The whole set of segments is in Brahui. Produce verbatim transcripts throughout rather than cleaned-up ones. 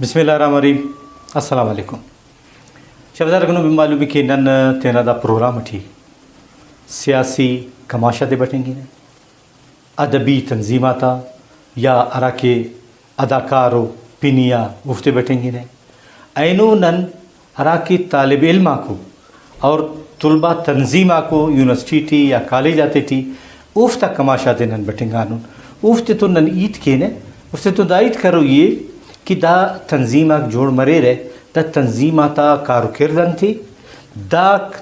بسم اللہ الرحمن الرحیم۔ السلام علیکم۔ شوزار گنو بن معلوم کہ نن تینا دا پروگرام اٹی سیاسی کماش آتے بٹنگنہ، ادبی تنظیم آتا یا ہراکہ اداکار و پنی آ اوفتے بٹنگنہ۔ اینو نن ہراکہ طالب علم آکو اور طلبہ تنظیم آکو یونیورسٹی ٹی یا کالج آتے ٹی اوفتا کماش آتے نن بٹنگانن، اوفتے تون نن ہیت کینہ، اوفتے تون دا ہیت کروئی ء کہ دا تنظیم آک جوڑ مریرہ، دا تنظیم آتا کار و کرد انت ء، داک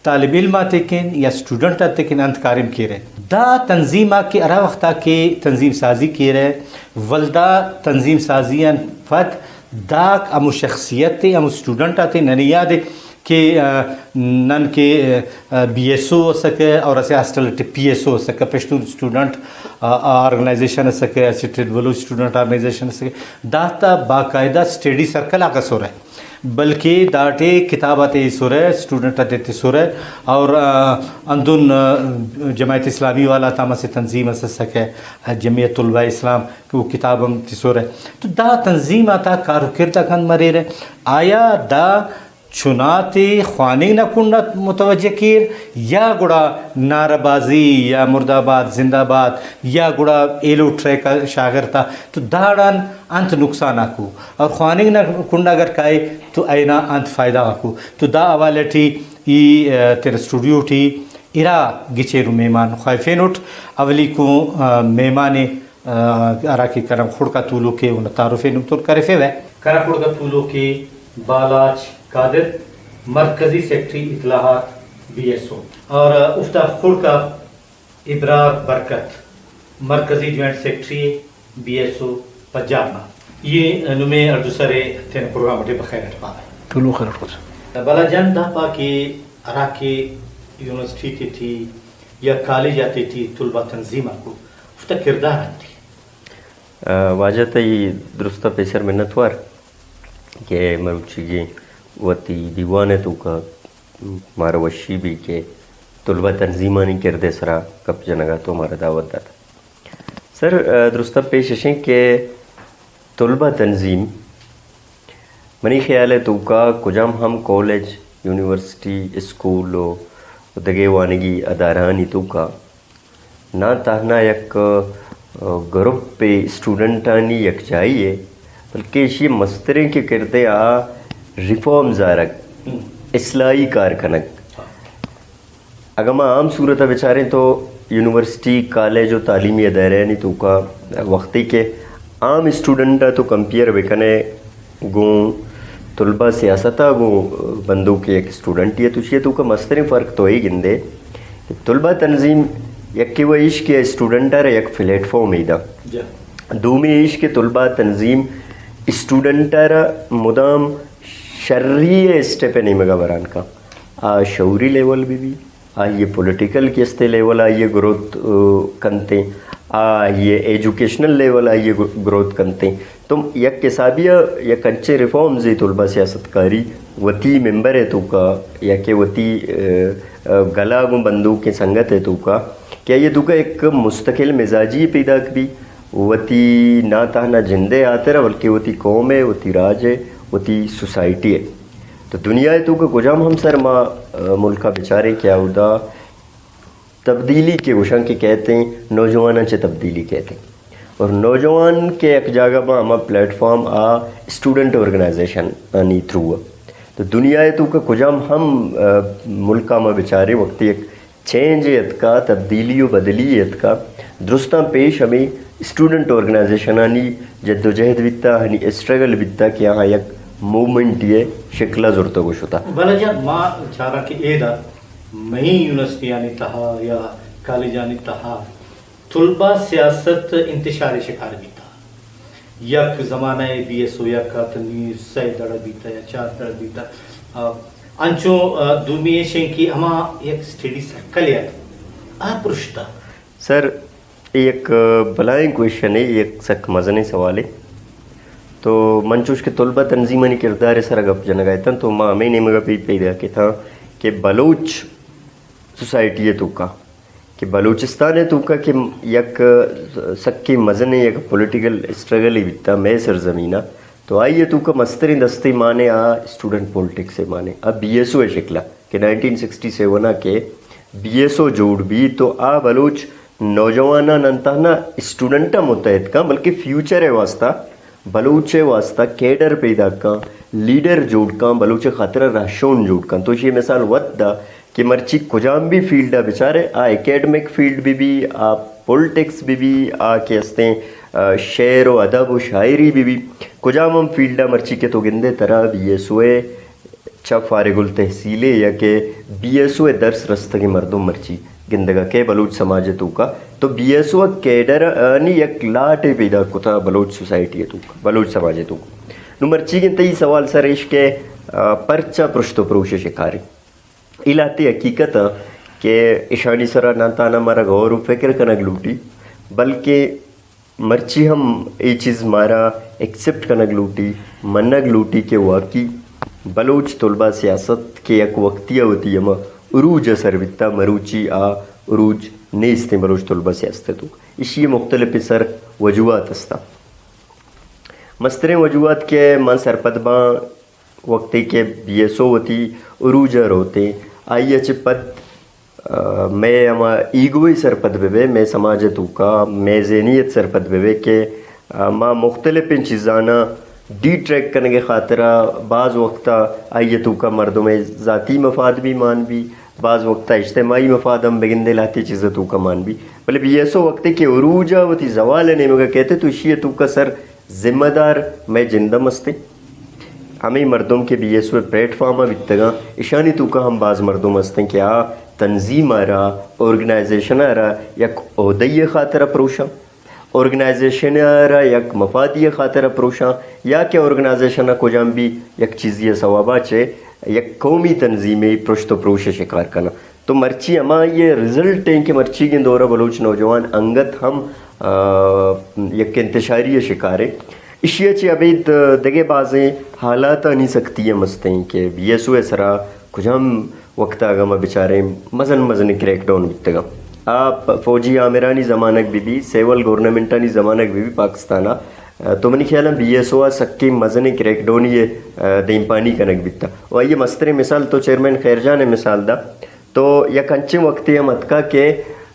طالب علم آتیکن یا اسٹوڈنٹ آتیکن انت کاریم کیرہ۔ دا تنظیم آک کہ ہرا وخت آ کہ تنظیم سازی کیرہ، ولدا تنظیم سازی آن پد داک ہمو شخصیت تے، ہمو اسٹوڈنٹ آتے، ننے یاد ء کہ، آ، نن کہ، آ، بی ایس او اسکہ اور اسہ hostel T P S O اسکہ، پشتون اسٹوڈنٹ، آ، آ، آرگنائزیشن اسکہ، اسٹیٹ بلوچ اسٹوڈنٹ آرگنائزیشن اسکہ، داتا باقاعدہ اسٹڈی سرکل آک اسرہ۔ بلکہ داٹے کتاب آتے ایسرہ، اسٹوڈنٹ آتے تسرہ، اور، آ، ہندن، آ، جماعت اسلامی والا تا مسہ تنظیم اس اسکہ، آ، جمعیت طلباء اسلام، کہ او کتاب ہم تسرہ۔ تو دا تنظیم آتا کار و کرداک انت مریرہ؟ آیا دا چناتے خواننگ نا کنڈ آ متوجہ کیر، یا گڑا نعرہ بازی یا مردہ باد زندہ باد، یا گڑا ایلو ٹریک آ شاغر تا؟ تو داڑان انت نقصان آکو اور خواننگ نا کنڈ اگر کائے تو اینا انت فائدہ غاکو؟ تو دا حوالہ ٹی ای، آ، تینا اسٹوڈیو ٹی ارا گچینو مہمان خواہفینٹ۔ اولیکو، آ، مہمان ء، آ، ہراکہ کنا خڑک آ تولوک ء، اونا تعارف ء نم تون کرفیوہ۔ کنا خڑک آ تولوک ء بالاچ قادر، مرکزی سیکرٹری اطلاعات بی ایس او، اور اوفتا خڑک آ ابرار برکت، مرکزی joint secretary B S O Punjab نا۔ ای نمے ہڑدوسہ ء تینا پروگرام اٹی بخیر اٹ پارہ۔ تولوک خیر اٹ خس۔ بالا جان، دا پا کہ ہراکہ یونیورسٹی تیٹی یا کالج آتیٹی طلبہ تنظیم آکو، اوفتا کردار انت ء؟ آ، واجہ تئی درست آ پیسر منت وار کہ مروچی کہ وتی دیوان ء توکا مارا وشی بی کہ طلبہ تنظیمانی کردے سرا گپ جنگا تو مارا دعوت داتا۔ سر، آ، درست آ پیش ہشیں کہ طلبہ تنظیم منی خیال ء توکا کجام ہم کالج، یونیورسٹی، اسکول و دگہ وانگی ادارہ آنی توکا نا تہنا یک، آ، گروپ اسٹوڈنٹ آنی یکجائی ء، بلکہ ایشی مستریں کہ کردے آ ریفارمز آرگ، ہم۔ اصلاحی کار کنگ۔ ہاں۔ اگہ ما عام صورت آ بچاریں تو یونیورسٹی، کالج و تعلیمی ادارہ آنی توکا وختی کہ عام اسٹوڈنٹ آ تو کمپیئر بکنے، گوں طلبہ سیاست آ گوں بندوک یک اسٹوڈنٹ ء تو شی توکا مستریں فرق تو ای گندے کہ طلبہ تنظیم یکے و عشق یا اسٹوڈنٹ آ یک پلیٹ فارم ای دا۔ جا۔ دومی عشق کہ طلبہ تنظیم اسٹوڈنٹ آ مدام شری اسٹیپ نیمگا بران کا۔ آ شعوری لیول بھی بھی، آئی ء پولیٹیکل کہ استے لیول آئی ء گروتھ، آ، کنتیں، آئی ء ایجوکیشنل لیول آئی ء گروتھ کنتیں۔ تو یک حسابی آ یک انچے ریفارمز ء طلبہ سیاست کاری وتی ممبر ء توکا یا کہ وتی، آ، آ، گلا گوں بندوکیں سنگت ء توکا کہ آئی ء توکا یک مستقل مزاجی پیداک بی، وتی نا تہنا جند ء ہاترہ بلکہ وتی قوم ء، وتی راج ء، وتی سوسائٹی ء۔ تو دنیا ء توکا کجام ہم سر ما، آ، ملک آ بچاریں کہ اودا تبدیلی کہ گوشان کہ کہتے ہیں، نوجواناں چہ تبدیلی کہتے ہیں۔ اور نوجوان کے یک جاگہ با ہما پلیٹ فارم آ اسٹوڈنٹ آرگنائزیشن آنی تھرو آ۔ تو دنیا ء توکا کجام ہم، آ، ملک آ ما بچارے وقتی یک چینج ء اتکا، تبدیلی و بدلی ء اتکا، درستاں پیش ہمے اسٹوڈنٹ آرگنائزیشن آنی جدوجہد بیتا، ہنی اسٹرگل بیتا کہ آہاں یک موومنٹ ء شکل آ زرتگ و شتا۔ بلہ جان، ما چاراں کہ ایدا مہی یونیورسٹی آنی تہا یا کالج آنی تہا طلبہ سیاست انتشار شکار بیتا۔ یک زمانہ ء بی ایس او یک آ تو نی سئے دڑ بیتہ یا چار دڑ بیتہ۔ آ، انچو، آ، دومی ایشیں کہ ہما یک اسٹڈی سرکل ء آ پرشتہ۔ سر، اے یک بلائیں کوئسچن ء، اے یک سک مزنیں سوال ء۔ تو منچوش کہ طلبہ تنظیمانی کردار ء سرا گپ جنگا اتن تو ما ہمے نیمگا پی-، پیدا کتاں کہ بلوچ سوسائٹی ء توکا کہ بلوچستان ء توکا کہ یک سکیں مزنیں یک پولیٹیکل اسٹرگل ء بیتا مئے سرزمین آ، تو آئی ءِ توکا مستریں دستے مانے آ اسٹوڈنٹ پولیٹکس ءِ مانے، آ بی ایس او ءِ شکل آ کہ نائنٹین سکسٹی سیون آ کہ بی ایس او جوڑ بی تو آ بلوچ نوجوان آن انتہا نہ اسٹوڈنٹ آ متحد کان بلکہ فیوچر ءِ واسطہ، بلوچ ءِ واسطہ کیڈر پیداک کان، لیڈر جوڑ کان، بلوچ ءِ خاطرہ رہشون جوڑ کان۔ تو اشی مثال وت دا کہ مرچی کجام بھی فیلڈ آ بچارے، آ اکیڈمک فیلڈ بھی بھی، آ پولیٹکس بھی بھی، آ کہ استیں، آ، شعر و ادب و شاعری بھی بھی، کجام ہم فیلڈ آ مرچی کہ تو گندے ترا بی ایس او ءِ چا فارغ التحصیل ءِ یا کہ بی ایس او ءِ درس رستگیں مردم مرچی گندگا کیہ بلوچ سماج ءِ توکا، تو بی ایس او ءِ کیڈر آنی یک لاٹ ءِ پیدا کتا بلوچ سوسائٹی ءِ توکا، بلوچ سماج ءِ توکا۔ نو مرچی گندے ای سوال سر ایش کہ، آ، پرچا پرشت و پروش ءِ شکارے؟ ای لہتے حقیقت ءِ کہ اشانی سرا نن تانا مارا غور و فکر کنگ لوٹی، بلکہ مرچی ہم اے چیز مارا ایکسپٹ کنگ لوٹی، منگ لوٹی کہ واقعی بلوچ طلبہ سیاست کہ یک وختی آ وتی ہما عروج آ سر بیتا، مروچی آ عروج نیست ایں بلوچ طلبہ سیاست ءِ توکا۔ اشی ءِ مختلف سر وجوہات استا۔ مستریں وجوہات کہ من سرپد باں، وختے کہ بی ایس او وتی عروج آ روتے، آئی ءَ چہ پد، آ، مئے ہما ایگو ءِ سرپد بہ بے، مئے سماج ءِ توکا مئے ذہنیت سرپد بہ بے کہ، آ، ما مختلفیں چیزانا ڈی ٹریک کنگ ءِ خاطرا بعض وختا آئی ءِ توکا مردم ءِ ذاتی مفاد بھی مان بھی، بعض وختا اجتماعی مفاد ہم بگندے لہتے چیز ءِ توکا مان بھی۔ بلے بی ایس او وختے کہ عروج آ وتی زوال ءِ نیمگا کیتے تو اشی ءِ توکا سر ذمہ دار مئے جند ہم است ءِ۔ ہمے مردم کہ بی ایس او ءِ پلیٹ فارم آ بیتگاں، اشانی توکا ہم بھاز مردم است انت کہ آ تنظیم آ را، آرگنائزیشن آ را یک عہدہ ءِ خاطر آ پروشاں، آرگنائزیشن آ را یک مفادی ءِ خاطر آ پروشاں، یا کہ آرگنائزیشن آ کجام بھی یک چیزی ءِ سوب آ چہ یک قومی تنظیم ءِ پرشت و پروش ءِ شکار کناں۔ تو مرچی ہمائی ءِ رزلٹ ایں کہ مرچیگیں دور آ بلوچ نوجوان انگت ہم، آ، یک انتشاری ءِ شکار ءِ۔ اشی ءَ چہ ابید دگہ بازیں حالات آنی سختی ہم است ایں کہ بی ایس او ءِ سرا کجام وخت آ اگاں ما بچاریں مزن مزن کریک ڈاؤن بیتگاں۔ آ پ-، فوجی آمرانی زمانگ بہ بی، سول گورنمنٹ آنی زمانگ بہ بی پاکستان آ، تو منی خیال آن بی ایس او آ سکیں مزنیں کریک ڈاؤنی ءِ، آ، دیمپانی کنگ بیتا۔ و آئی ءِ مستریں مثال تو چیئرمین خیر جان ءِ مثال دا۔ تو یک انچیں وختے ہم اتکا کہ،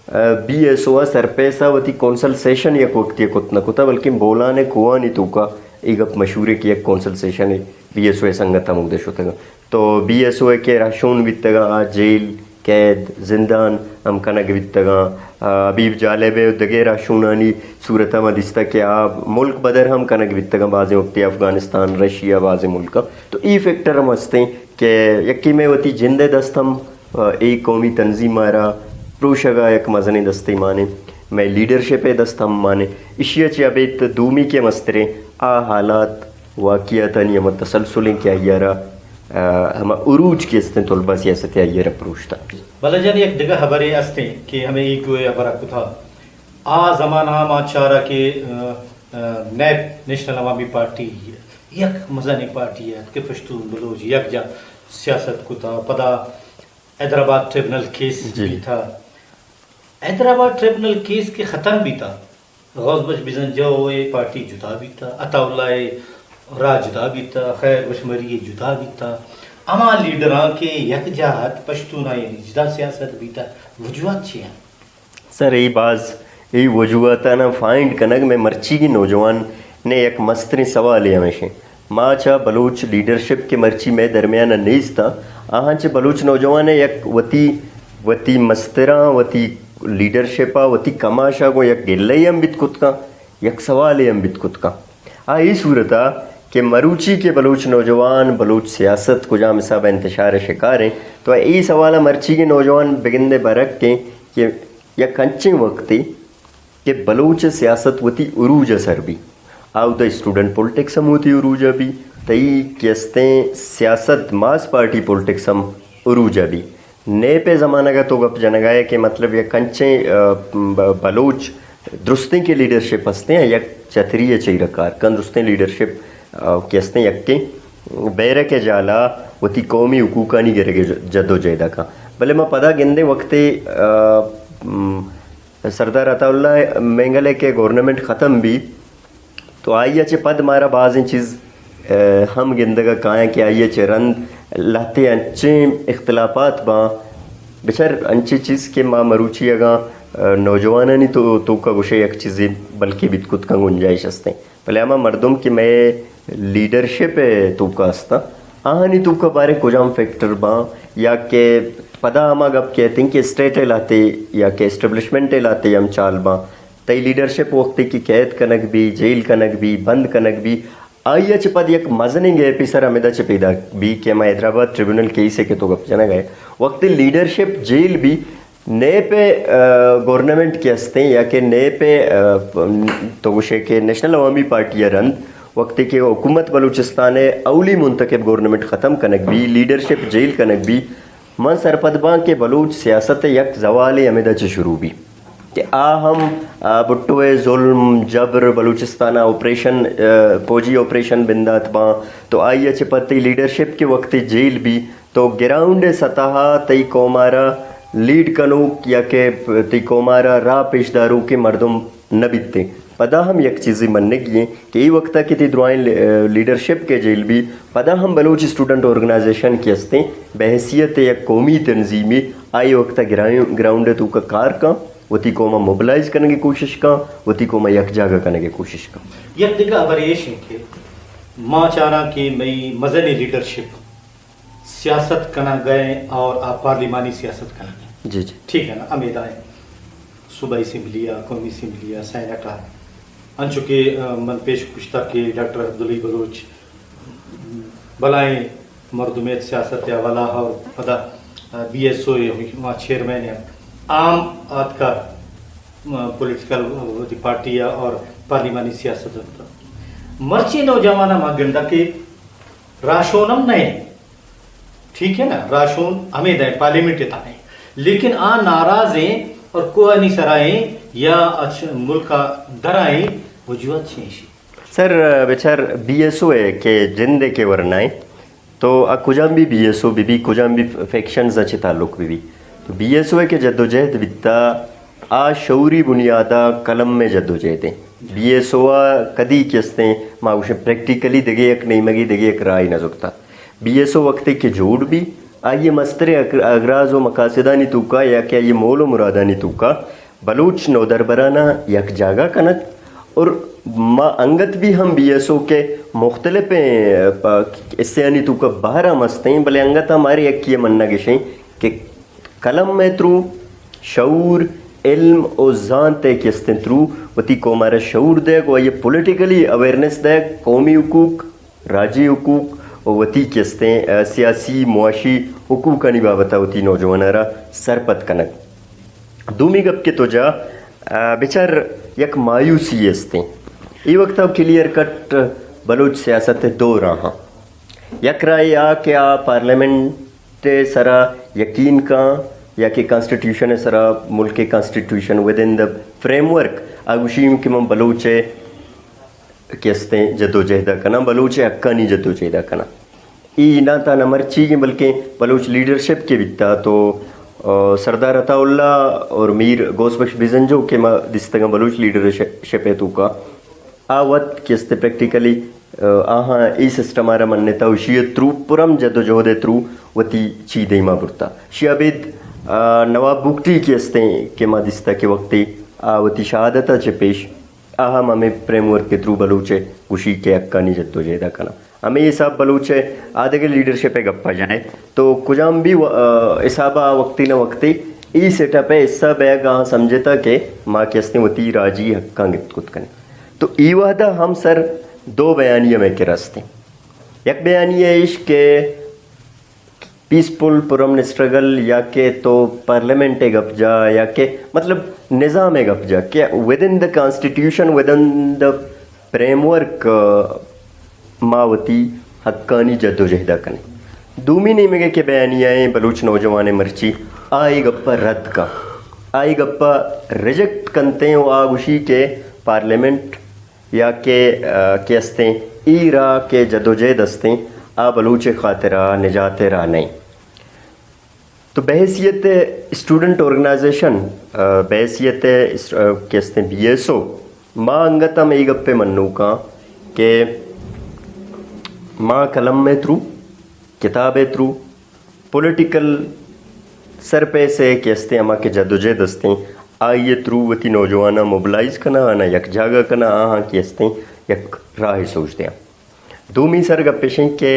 آ، بی ایس او آ سرپیسہ وتی کونسل سیشن یک وختے کت نہ کتا، بلکن بولان ءِ کوہانی توکا ای گپ مشہور ءِ کہ یک کونسل سیشن ءِ بی ایس او ءِ سنگت ہمودا شتگاں۔ تو بی ایس او ءِ کہ رہشون بیتگاں، آ جیل، قید، زندان ہم کنگ بیتگاں۔ آ، حبیب جالب ءِ و دگہ رہشونانی صورت ہم دیستہ کہ آ ملک بدر ہم کنگ بیتگاں، بازیں وختے افغانستان، رشیا، بازیں ملک آ۔ تو ای فیکٹر ہم ہستیں کہ یکے مئے وتی جند ءِ دست ہم، آ، اے قومی تنظیم آ را پروشگ آ یک مزنیں دستے مانے، مئے لیڈرشپ ءِ دست ہم مانے۔ اشی ءَ چہ ابید دومی کہ مستریں آ حالات، واقعاتانی ہما تسلسل ایں کہ آئی ءَ را، آ، ہما عروج کہ استیں طلبہ سیاست ءِ آئی ءَ را پروشتا۔ بلہ جان، یک دگہ ہبرے استیں کہ ہمے ایگو ءِ ہبر ءَ کتھا۔ آ زمانہ آ ما چارا کہ، آ، آ، نیپ، نیشنل عوامی پارٹی، یک مزنیں پارٹی ات کہ پشتون بلوچ یکجا سیاست کتا، پدا حیدرآباد ٹریبونل کیس جی۔ بیتا۔ حیدرآباد ٹریبونل کیس کہ ختم بیتا، غوث بخش بزنجو ءِ پارٹی جتا بیتا، عطا اللہ ءِ راہ جتا بیتا، خیر بشمری ءِ جتا بیتا۔ ہما لیڈراں کہ یکجا ات، پشتون آئینی جدا سیاست بیتا، وجوہات چی انت؟ سر، ای بھاز ای وجوہات آنا فائنڈ کنگ مئے مرچیگی نوجوان نے یک مستریں سوالے ہمیش ایں۔ ما چا بلوچ لیڈرشپ کہ مرچی مئے درمیان آ نیست آ، آہاں چہ بلوچ نوجوان ءِ یک وتی، وتی مستراں، وتی لیڈرشپ آ، وتی کماش آ گوں یک گلہ ءِ ہم بیت کت کن، یک سوالے ہم بیت کت کن۔ آ ای صورت آ کہ مروچی کہ بلوچ نوجوان، بلوچ سیاست کجام حساب آ انتشار ءِ شکار ایں، تو ای سوال آ مرچیگی نوجوان بگندے برک کیں کہ یک انچیں وختے کہ بلوچ سیاست وتی عروج آ سر بی۔ آ اودا اسٹوڈنٹ پولیٹکس ہم وتی عروج آ بی، تئی کہ استیں سیاست ماس پارٹی پولیٹکس ہم عروج آ بی۔ نیپ ءِ زمانگ آ تو گپ جنگا ئے کہ مطلب یک انچیں، آ، ب-، بلوچ درستیں کہ لیڈرشپ ہستیں، یک چتری ءِ چیرا کار کن، درستیں لیڈرشپ، آ، کہ ہستیں یکیں بیرک ءِ جالا وتی قومی حقوقانی گرگ ءِ ج-، جد و جہد آ کن۔ بلے ما پدا گندیں وختے، آ، م، سردار عطا اللہ مینگل ءِ کہ گورنمنٹ ختم بی تو آئی ءَ چہ پد مارا بازیں چیز ہم گندگ آ کایاں کہ آئی ء چہ رند لہتے انچیں اختلافات باں، بچار انچیں چیز کہ ما مروچی اگاں نوجوانانی تو توکا گوشے یک چیزے بلکہ بیت کت کن گنجائش استیں، بلے ہما مردم کہ مئے لیڈرشپ ء توکا استاں، آہانی توکا بارے کجام فیکٹر باں، یا کہ پدا ہما گپ کہ اتنگ کہ اسٹیٹ ء لہتے یا کہ اسٹیبلشمنٹ ء لہتے ہم چال باں، تئی لیڈرشپ وختے کہ قید کنگ بی، جیل کنگ بی، بند کنگ بی، آئی ء چہ پد یک مزنیں گیپے سر ہمیدا چہ پیداک بی کہ ہما حیدرآباد ٹریبونل کیس ء کہ تو گپ جنگ ء، وختے لیڈرشپ جیل بی، نیپ ء، آ، گورنمنٹ کہ استیں یا کہ نیپ ء، آ، تو گوشے کہ نیشنل عوامی پارٹی ء رند وختے کہ حکومت بلوچستان ء اولی منتخب گورنمنٹ ختم کنگ بی، لیڈرشپ جیل کنگ بی، من سرپد باں کہ بلوچ سیاست ء یک زوالے ہمیدا چہ شروع بی کہ آ ہم، آ، بھٹو ء ظلم، جبر، بلوچستان آ آپریشن، آ، فوجی آپریشن بندات باں تو آئی ء چہ پد تئی لیڈرشپ کہ وختے جیل بی تو گراؤنڈ ء سطح آ تئی قوم آرا لیڈ کنوک یا کہ تئی قوم آرا راہ پیش داروک مردم نہ بیتے۔ پدا ہم یک چیزے منگی ایں کہ ای وختا کہ تی درائیں لی-، لیڈرشپ کہ جیل بی، پدا ہم بلوچ اسٹوڈنٹ آرگنائزیشن کہ استیں، بحیثیت یک قومی تنظیمے، آئی وختا گرائیں-، گراؤنڈ ء توکا کار کن، وتی قوم ء موبلائز کنگ ء کوشش کن، وتی قوم ء یک جاگہ کنگ ء کوشش کن۔ یک دگہ ہبر ایش انت کہ ما چاراں کہ مئی مزنیں لیڈرشپ سیاست کنگ ء اور آ پارلیمانی سیاست کنگ ء۔ جی، جی۔ ٹھیک ہے نا، ہمیدا ہے۔ صوبائی اسمبلی آ، قومی اسمبلی آ، سینیٹ آ، انچو کہ، آ، من پیش گشتہ کہ ڈاکٹر عبدالحی بلوچ بلائیں مردمیت سیاست حوالہ اور پدا، آ، بی ایس او اے ہما چیئرمین ہے، عام آتکا، آ، پولیٹیکل وتی پارٹی آ اور پارلیمانی سیاست۔ مرچی نوجوان آ ما گندہ کہ راہشون ہم نئے، ٹھیک ہے نا، راہشون ہمے دائیں پارلیمنٹ ء تہ ء، لیکن آ ناراض ہیں اور کوہ نی سرا ہیں یا اچ ملک آ درا ہیں، وجوہات چی ہیں؟ سر، بچار بی ایس او ء کہ جند ء کہ ورنا ء تو آ کجام بھی بی ایس او بہ بی، کجام بھی فیکشنز آ چہ تعلق بہ بی تو بی ایس او ء کہ جدوجہد بیتا آ شعوری بنیاد آ قلم ء جدوجہد ء۔ بی ایس او آ کدی کہ استیں ما گوشیں پریکٹیکلی دگہ یک نیمگی دگہ یک راہی نزرتا۔ بی ایس او وختے کہ جوڑ بی، آئی ء مستریں اگر-، اغراض و مقاصدانی توکا یا کہ آئی ء مول و مرادانی توکا بلوچ نودربراں نا یک جاگہ کنت اور ما انگت بھی ہم بی ایس او کہ مختلفیں، آ، حصے آنی توکا بہر ہم استیں، بلے انگت ہم ہر یکی ء منہ گشیں کہ قلم ء تھرو شعور، علم و زانت ء کہ استیں تھرو وتی قوم ء را شعور دیگ و آئی ء پولیٹیکلی اویئرنیس دیگ، قومی حقوق، راجی حقوق و وتی کہ استیں، آ، سیاسی، معاشی حقوق آنی بابت آ وتی نوجوان آ را سرپد کنگ۔ دومی گپ کہ تو جا، آ، بچار یک مایوسی استیں۔ ای وقت آ کلیئر کٹ بلوچ سیاست ء دو راہاں۔ یک راہ آ کہ آ پارلیمنٹ ء سرا یقین کاں یا کہ کانسٹیٹیوشن ء سرا ملک ء کانسٹیٹیوشن ودن دا فریم ورک آ گوشی کہ من بلوچ ء کہ استیں جدوجہد ء کناں، بلوچ ء حقانی جدوجہد ء کناں۔ ای نہ تانا مرچیگیں بلکیں بلوچ لیڈرشپ کہ بیتا تو، آ، سردار عطا اللہ اور میر غوث بخش بزنجو کہ ما دیستگاں بلوچ لیڈرشپ ء توکا آ وت کہ است پریکٹیکلی، آ، آہاں ای سسٹم آرا منتا و اشی ء تھرو پرم جدوجہد ء تھرو وتی چی دیما برتا۔ اشی آ بید، آ، نواب بگٹی کہ استیں کہ ما دیستا کہ وقتی آ وتی شہادت ء چہ پیش آ ہم ہمے فریم ورک ء تھرو بلوچ ء گوشی کہ حقانی جدوجہد ء کناں۔ ہمے حساب بلوچ ء آدگہ لیڈرشپ ء گپا جنے تو کجام بھی و-، آ، حساب آ وقتی نہ وقتی ای سیٹ اپ ء حصہ بیگ آ سمجھتا کہ ما کہ استیں وتی راجی حقاں گپت کت کنیں۔ تو ای وہدا ہم سر دو بیانیہ میں کرا استیں۔ یک بیانیہ ایش کہ پیسفل پرامن اسٹرگل یا کہ تو پارلیمنٹ ء گپ جا یا کہ مطلب نظام ء گپ جا کہ ودن دا کانسٹیٹیوشن، ودن دا فریم ورک، آ، ما وتی حقانی جدوجہد ء کنیں۔ دومی نیمگ ء کہ بیانیہ ء بلوچ نوجوان ء مرچی آ ای گپ ء رد کا، آ ای گپ ء ریجیکٹ کنتیں و آ گوشی کہ پارلیمنٹ یا کہ، آ، کہ استیں ای راہ کہ جدوجہد استیں آ بلوچ ء خاطرا نجات ء راہ نئیں۔ تو بحیثیت اسٹوڈنٹ آرگنائزیشن، آ، بحیثیت اس-، آ، کہ استیں بی ایس او، ما انگت ہم ای گپ ء منوکاں کہ ما قلم ءِ تھرو، کتاب ءِ تھرو، پولیٹیکل سرپیس ءِ کہ استیں، ہما کہ جدوجہد استیں، آئی ءِ تھرو وتی نوجوان آ موبلائز کنا، آنا یک جاگہ کنا، آہاں کہ استیں یک راہ ءِ سوج دیاں۔ دومی سر گپ ایشیں کہ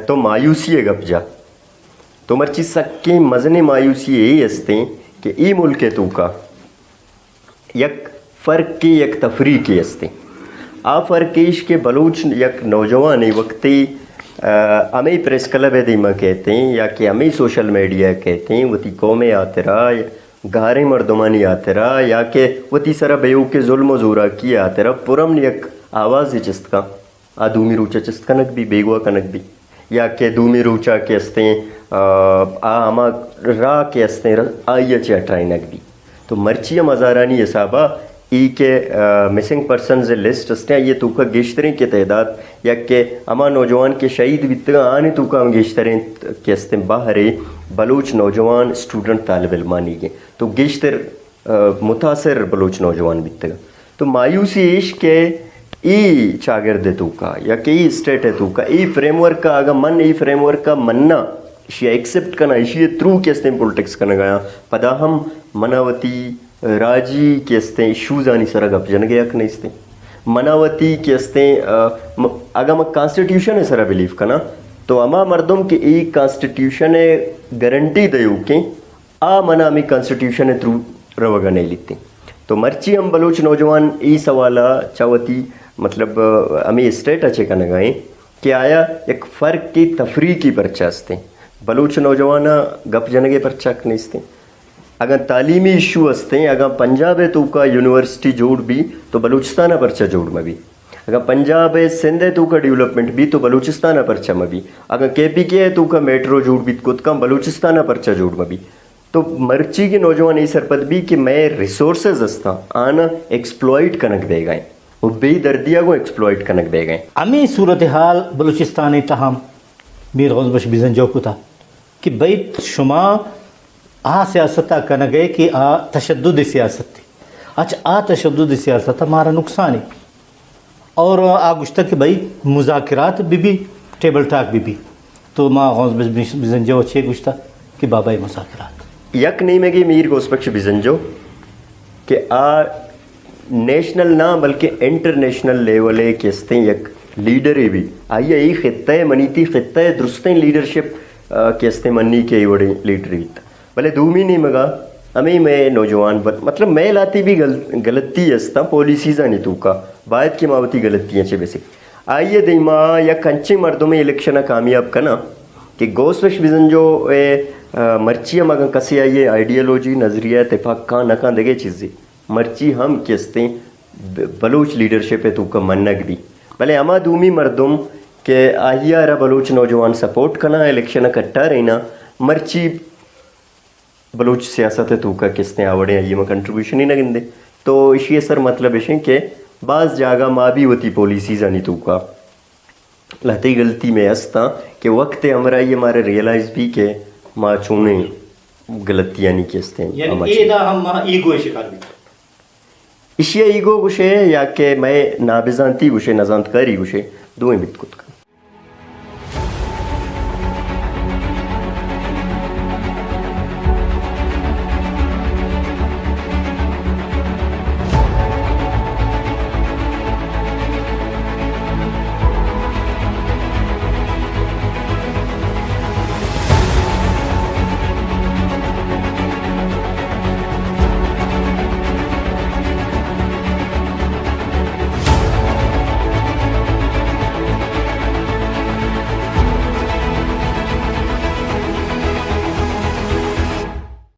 تو مایوسی ءِ گپ جا، تو مرچی سکیں مزنیں مایوسی اے استیں کہ ای ملک ءِ توکا یک فرق ءِ، یک تفریق ءِ استیں۔ آ فرق ایش کہ بلوچ یک نوجوان ءِ وختے، آ، ہمے پریس کلب ءِ دیما کہتیں یا کہ ہمے سوشل میڈیا ءِ کہتیں، وتی قوم ءِ ہاترا، گاریں مردمانی ہاترا یا کہ وتی سرا بے اوکیں ظلم و زوراکی ءِ ہاترا پرامن یک آواز ءِ چست کن۔ آ دومی روچ آ چست کنگ بی، بیگواہ کنگ بی، یا کہ دومی روچ آ کہ استیں، آ، آ ہما راہ کہ استیں، آئی آ چہ ہٹائینگ بی۔ تو مرچی ہم ہزارانی حساب آ ای کہ، آ، مسنگ پرسنز لسٹ استیں، آئی توکا گیشتریں کہ تعداد، یا کہ ہما نوجوان کہ شہید بیتگاں، آنے توکا ہم گیشتریں کہ استیں بہرے بلوچ نوجوان اسٹوڈنٹ طالب علمانی گے۔ تو گیشتر آ، متاثر بلوچ نوجوان بیتگہ۔ تو مایوسی ایش کہ ای چاگڑد ءِ توکا یا کہ ای اسٹیٹ ءِ توکا، ای فریم ورک آ، اگہ من ای فریم ورک آ مناں، ایشی ءَ ایکسپٹ کناں، ایشی ءِ تھرو کہ استیں پولیٹکس کنگ آیاں، پدا ہم منا وتی راجی کہ استیں ایشوز آنی سرا گپ جنگ ءِ حق نیستیں۔ منا وتی کہ استیں، آ، م-، اگہ من کانسٹیٹیوشن ءِ سرا بلیو کناں، تو ہما مردم کہ ای کانسٹیٹیوشن ءِ گارنٹی دیوکیں، آ منا ہمے کانسٹیٹیوشن ءِ تھرو روگ آ نیلیتیں۔ تو مرچی ہم بلوچ نوجوان ای سوال آ چا وتی، مطلب، ہمے اسٹیٹ آ چے کنگا ایں کہ آیا یک فرق ءِ، تفریق ءِ پرچا استیں؟ بلوچ نوجوان آ گپ جنگ ءِ پرچا حق نیستیں؟ اگاں تعلیمی ایشو استیں، اگاں پنجاب ءِ توکا یونیورسٹی جوڑ بی تو بلوچستان آ پرچا جوڑ مبی؟ اگاں پنجاب ءِ سندھ ءِ توکا ڈیولپمنٹ بی تو بلوچستان آ پرچا مبی؟ اگاں کے پی کے آئی ءِ توکا میٹرو جوڑ بیت کت کن، بلوچستان آ پرچا جوڑ مبی؟ تو مرچی کہ نوجوان ای سرپد بی کہ مئے ریسورسز استاں، آنا ایکسپلوئٹ کنگ بیگا ایں و بے دردی آ گوں ایکسپلوئٹ کنگ بیگا ایں۔ ہمے صورتحال بلوچستان ءِ تہا ہم میر غوث بخش بزنجو کتا کہ بھئی، شما آ سیاست آ کنگ ءِ کہ آ تشدد سیاست ءِ۔ اچھا، آ تشدد سیاست آ مارا نقصان ءِ۔ اور آ گوشتہ کہ بھئی، مذاکرات بہ بی، ٹیبل ٹاک بہ بی۔ تو ما غوث بخش بزنجو چے گوشتہ کہ بابا، اے مذاکرات۔ یک نیمگے میر غوث بخش بزنجو کہ آ نیشنل نہ بلکہ انٹرنیشنل لیول ءِ کہ استیں یک لیڈرے بی، آئی ءَ ای خطہ ءِ منی، تی خطہ ءِ درستیں لیڈرشپ، آ، کہ استیں منی کہ ای وڑیں لیڈرے بیت۔ بلے دومی نیمگا ہمے مئے نوجوان بل-، مطلب، مئے لاتے بھی غل-، غلطی استاں پالیسیز آنی توکا، باید کہ ما وتی غلطیاں چہ بسیں۔ آئی ءِ دیما یک انچیں مردمے الیکشن ءَ کامیاب کناں کہ غوث بخش بزنجو ءِ، آ، مرچی ہم اگاں کسے آئی ءِ آئیڈیالوجی، نظریہ ءِ تفاق کان نہ کان دگہ چیزے، مرچی ہم کہ استیں ب-، بلوچ لیڈرشپ ءِ توکا منگ بی۔ بلے ہما دومی مردم کہ آئی ءَ ہرا بلوچ نوجوان سپورٹ کناں، الیکشن ءَ کٹاریناں، مرچی بلوچ سیاست ءِ توکا کہ استیں آ وڑیں آئی ءِ ما کنٹریبیوشن ہی نہ گندیں۔ تو اشی ءِ سر مطلب اشیں کہ بھاز جاگہ ما بھی وتی پالیسیز آنی توکا لہتے غلطی مئے استاں کہ وخت ءِ ہمراہی ءَ مارا ریئلائز بھی کہ ما چونیں غلطیانی کہ استیں یعنی آماچ اے۔ دا ہم ما ایگو ءِ شکار بیتہ۔ اشی ءَ ایگو گوشے یا کہ مئے نابزانتی گوشے، نزانتکاری گوشے، دوئیں بیت کت۔